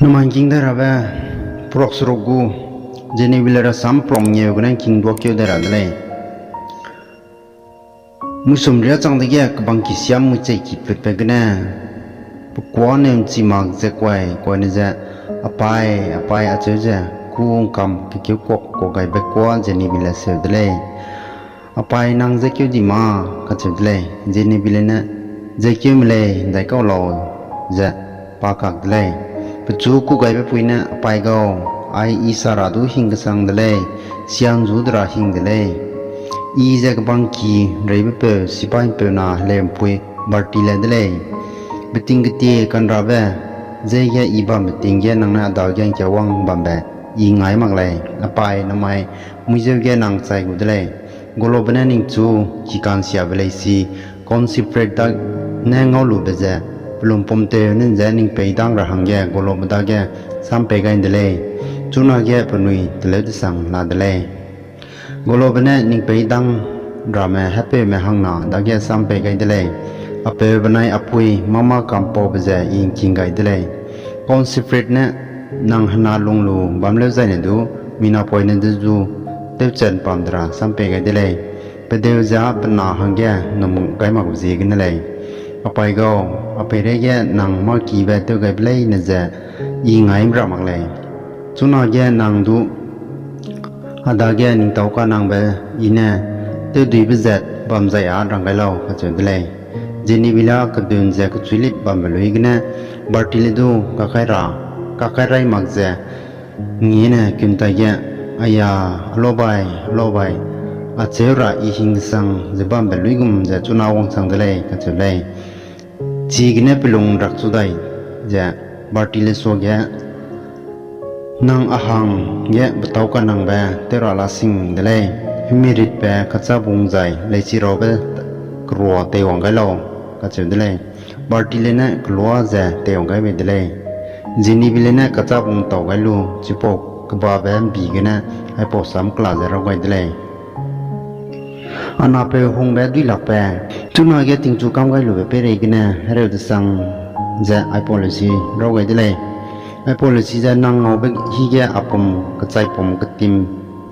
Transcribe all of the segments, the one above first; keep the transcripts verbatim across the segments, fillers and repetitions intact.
Namai king dai rabe, prok seruk gu, Jenebile rasam prom ngeu gene king duakeu dai ra de lei. Muisum riâ chang dege kebang ki siam muichei ki putbe gene, pe kuâ neu ’nchi mak ze kuai, kuaine ze, apai, apai acheu ze, ku ’ngkam kekeu kuak kuak gaibe kuâ Jenebile seu de lei. Apai nang zekeu di ma, kacheu de lei. Jenebile ne, zekeu me lei, ’ndaikau lau, ze pa kak de lei. Pechu kûgaibe pui ne, apai gau, ai I Sara du hing kesang de lei, sianzu de ra hing de lei. I ze kebang ki ’nreibepeu, sipaipeu na heleu'mpui Bartile de lei. Beting ketie kanrabe, zeige I bambe ting ge nang ne a dage ’ngkiawang bambe I ngai mak lei, apai namai muizeu ge nang chai gu de lei. Golobe ne ningchu ki ka'nsiabe leisi, Consecrated ne ngaulube ze, pe lumpum tew ne ’nze ning peî dang ra hangge golobe dage sam pei gai de lei, chunage penui teleu desang la de lei. Golobe ne ning peî dang ramme hepeume hangna dage sam pei gai de lei. Apeu benai apui mâ-mâ kampaube ze I ’ngking gai de lei. Consecrated ne nang hena lung lu bam leu zaine du, mi napoine de zu tewchen pam de ra sam pei gai de lei. Pedeu ze â pe na hangge num gai makbe ziegene lei. Apai gau, a peireige nang mâ kibe tew gaibe leine ze I ngai ra mak lei. Chunage nang du a dage ning tâu kanangbe I ne tewduibe zat bam zai â rang gai lau, kacheu de lei. Jenebile kedun ze kechuilip bambe luigene, Bartile du kakai ra, kakai rai mak ze, ngiene kuntai ge, aya, a lobai, a lobai, acheu ra I hing kesang ze bambe luigum ze chuna wangchang de lei, kacheu lei. Chigene pelung rakchu dai ze Bartile suage, nang a hangge petâu kanangbe tew ra la sing de lei, hemiritbe kachâbung zai leisiraube kerua teiwang gai lau, kacheu de lei. Bartile ne kelua ze teiwang gai bei de lei. Jenebile ne kachâbung tau gai lu, chipau kebabe ’mbi gene aipau sam kela ze raw gai de lei. A napeu hungbe duilakbe, chunage tingchu kam gai lube peireigene hereu desang ze aipau lesi raw gai de lei. Aipau lesi ze nang ngaube hige a pum kechaipum ketim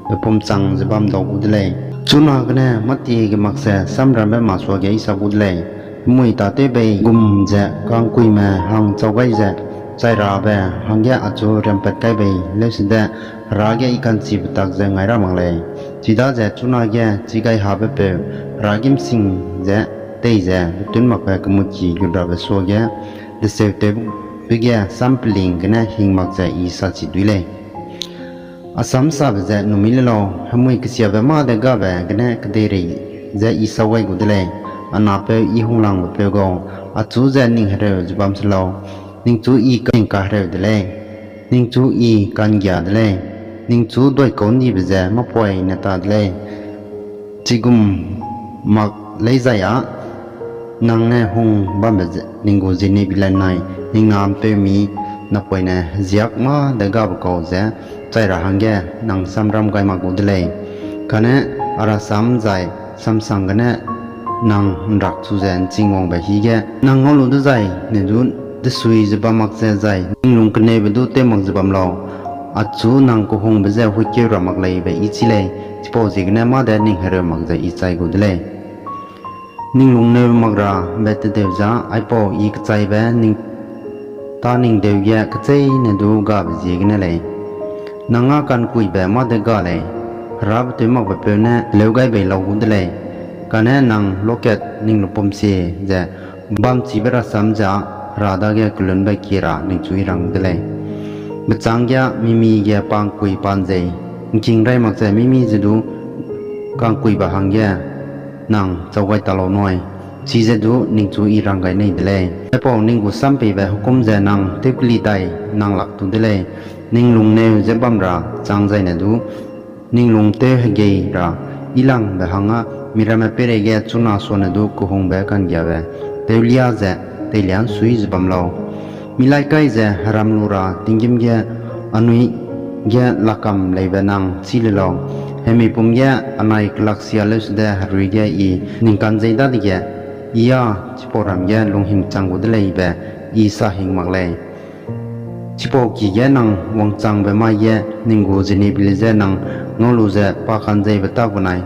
pe pum chang ze bam dau gu de lei. Chunagene mâtie ge mak ze samrambe masuage I sa gu de lei. Hemui tâtewbei gum ze ka'ngkuime hang chau gai ze, chai rabe hangge achu riampat kai bei leusede, Hera ge I ka'nchibe tak ze ngai ra mak lei. Chidaze chunage chigaihabepeu Hera gîmsing ze tei ze betun makbe kemuki gu rabe suage, deseuteube ge sam peling gene hing mak ze I sachi dui lei. A sam sabe ze numi le lau, hemui kesiabe mâ de gabe gene kedeirei ze I sau gai gu de lei. A napeu I hunglangbepeu gau, achu ze ning hereu ze bam se lau. Ningchu I ka, ning kahereu de lei. Ningchu I ka'nggia de lei. Ningchu doikau ’ndibe ze mâpoine ta de lei. Chigum mak leizai â, nang ne hung bambe ze, ning gu Jenebile nai, ning na ’mpeumi, napoine ziak mâ de gabe kau ze, chai ra hangge nang samram gai mak gu de lei. Kane a rasam zai samsang gene nang ’nrakchu ze ’nchingwangbe hige nang ngau lu dezai ne du desui ze bam mak ze zai ninglung keneube du tew mak ze bam lau. Achu nang kehungbe je huikeu ra mak leibe I chî lei, chipau ziegene mâ de ning hereu mak ze I chai gu de lei. Ninglung neu mak rabe tedeu ze aipau I kechaibe ning tâ ning deu ge kecheîne du gabe ziegene lei. Nang â ka'ngkuibe mâ de ga lei, Hera betew makbepeu ne teleu gai bei lau gu de lei, kane nang lokat ning lupum sie ze bamchibe rasam ze â Hera dage kelunbe kie ra ningchu I rang de lei. Bechâng ge mimi ge pa ’ngkui pa ’nzei ’ngking rai mak ze mimi ze du ka'ngkuibe hangge nang chau gai ta lau nui, chize du ningchu I rang gai nei de lei. Aipau ning gu sampeibe hukum ze nang tewkeli dai nang lak tu de lei. Ning lungneu ze bam ra chang zaine du, ning lung tew hegei ra yilangbe hang â miramme peireige chuna suane du kehungbe ka'nggiabe tewlia ze teilia ’nsui ze bam lau. Milai kai ze heram lu ra tinggîm ge anui ge lakam leibe nang chî le lau. Hemipum ge anai kelaksia leusede herui ge I ning ka'nzei dadege, I â chipau ram ge lunghing chang gu de lei be I sa hing mak lei. Chipau ki ge nang wangchangbe mai ge ning gu Jenebile je nang ngau lu ze pa ka'nzeibe tak benai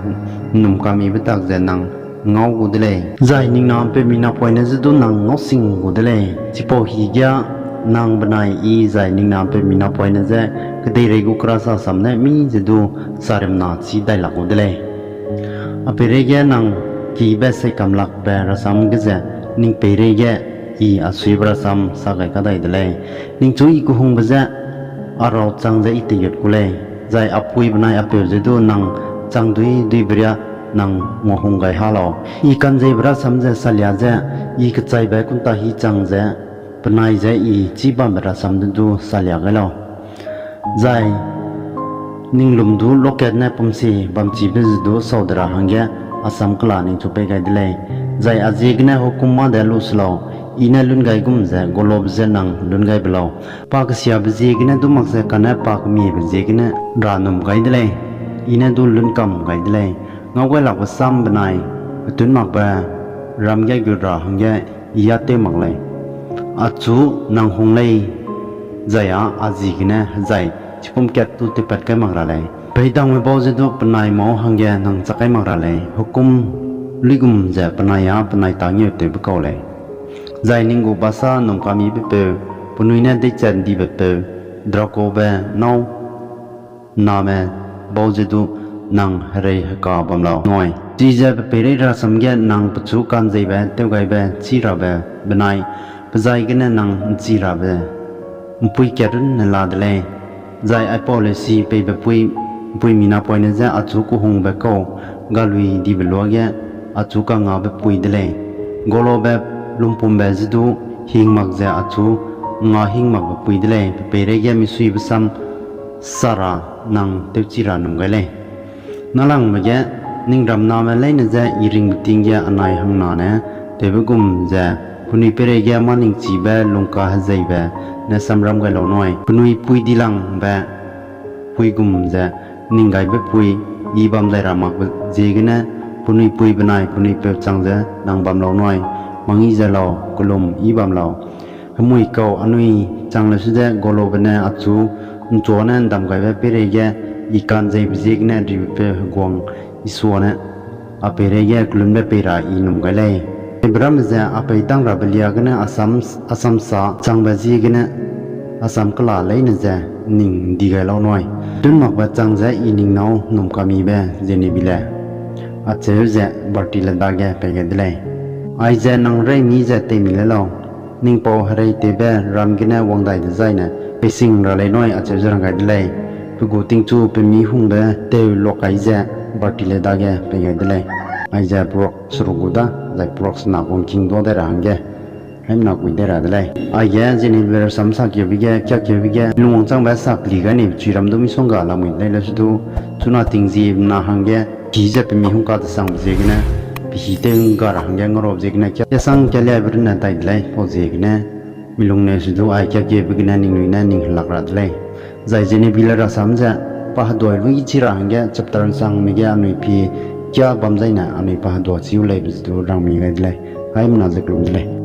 ’nnum kamibe tak ze nang ngau gu de lei. Zai ning na ’mpeumi napoine je du nang ngau sing gu de lei. Chipau hi ge nang benai I zai ning na ’mpeumi napoine je kedeirei gu kera sa sam ne mi ze du sarimna chî dai lak gu de lei. A peireige nang kibe seikamlakbe rasam ge ze ning peireige I a suibe rasam sa gai kadai de lei. Ningchu I kehungbe je a rau chang ze I teigut gu lei, zai a pui benai a peu je du nang chang dui duibe riâ nang nguahung gai ha lau. I ka'nzeibe rasam ze salia ze I kechaibe kunta hi chang ze penai je I chî bambe rasam de du salia gai lau. Zai ning lum du lokat ne pumsie bamchibe ze du sau de ra hangge a sam kela ningchu pei gai de lei. Zai a ziegene hukum mâ de lu se lau, I ne lun gai gum ze golobe je nang lun gai be lau. Pa kesiabe ziegene du mak ze kane pa kemiebe ziegene ra ’nnum gai de lei, I ne du lun kam gai de lei. Ngau gailakbe sam benai petunmakbe ram ge gut ra hangge I â tew mak lei. Achu nang hung lei, zai â a ziegene hezai chipum kat du tewpat kai mak ra lei. Peidangme bau ze du penai mâu hangge nang chak kai mak ra lei. Hukum luigum ze penai â penai tâ ngeutewbe kau lei. Zai ning gu basa ’nnum kamibe peu, penui ne deichat ’ndibe peu, drakobe nâu name bau ze du nang herei heka bam lau nui. Chize pe peirei rasam ge nang pechu ka'nzeibe tewgaibe chî rabe benai pe zai gene nang ’nchi rabe ’mpui kat runne la de lei. Zai aipau leusi peibe pui, ’mpuimi napoine je achu kehungbe kau galui dibe luage achu kangabe pui de lei. Golobe lumpumbe je du hing mak ze achu nga hing makbe pui de lei. Pe peireige misuibe sam sa ra nang tewchi ra ’nnum gai lei. Nâlangbe ge ning ramname leine je I ringbe ting ge anai hangna ne tewbe gum ze penui peireige mâ ningchibe lungka hezeibe ne samram gai lau nui. Penui pui dilangbe pui gum ze ning gaibe pui I bam dai ra makbe ziegene penui pui benai penui peu chang ze nang bam lau nui. Mangi ze lau, kelum I bam lau. Hemui kau anui chang lesu ze golobe ne achu ’nchuane ’ndam gaibe peireige I ka'nzeibe ziegene ribe peu heguang Isua ne a peireige kelunbe pei ra I ’nnum gai lei. Abe ramme ze a pei dang rabe lia gene a sam, a sam sa changbe ziegene a sam kela leine ze ning ’ndi gai lau nui. Tunmakbe chang ze I ning nâu ’nnum kamibe Jenebile, acheu ze Bartile dage pei gai de lei. Aize nang reimi ze teimi le lau, ning pau hereitewbe ram gene wang dai dezaine peising ra lei nui, acheu ze rang gai de lei. Pe gu tingchu pe mi hungbe teu luak kai ze Bartile dage pei gai de lei. Aize peruak seruk gu da, zai peruak sena gu ’ngking duâ dai ra hangge haimena kui dai ra de lei. Aige Jenebile rasam sakeube ge, kiakeube ge, lungwangchangbe sakli gai neibe chui ram du misongga lamui de lei lesu du, chuna tingziemena hangge, ki ze pe mi hung kadesangbe ziegene, pe hî tew ’ngga ra hangge ngaurabe ziegene, kia, kiasang kialiaibe runne dai de lei, pau ziegene, mi lung neu se du ai kiakeube gene ningnui ne ning helak ra de lei. Zai Jenebile rasam ze, pa heduai luichi ra hangge chapter ’nsangme ge anui pi kia bam zaine anui pa hedua chiu leibe ze du rangmi gai de lei. Haimena ze kelum de lei.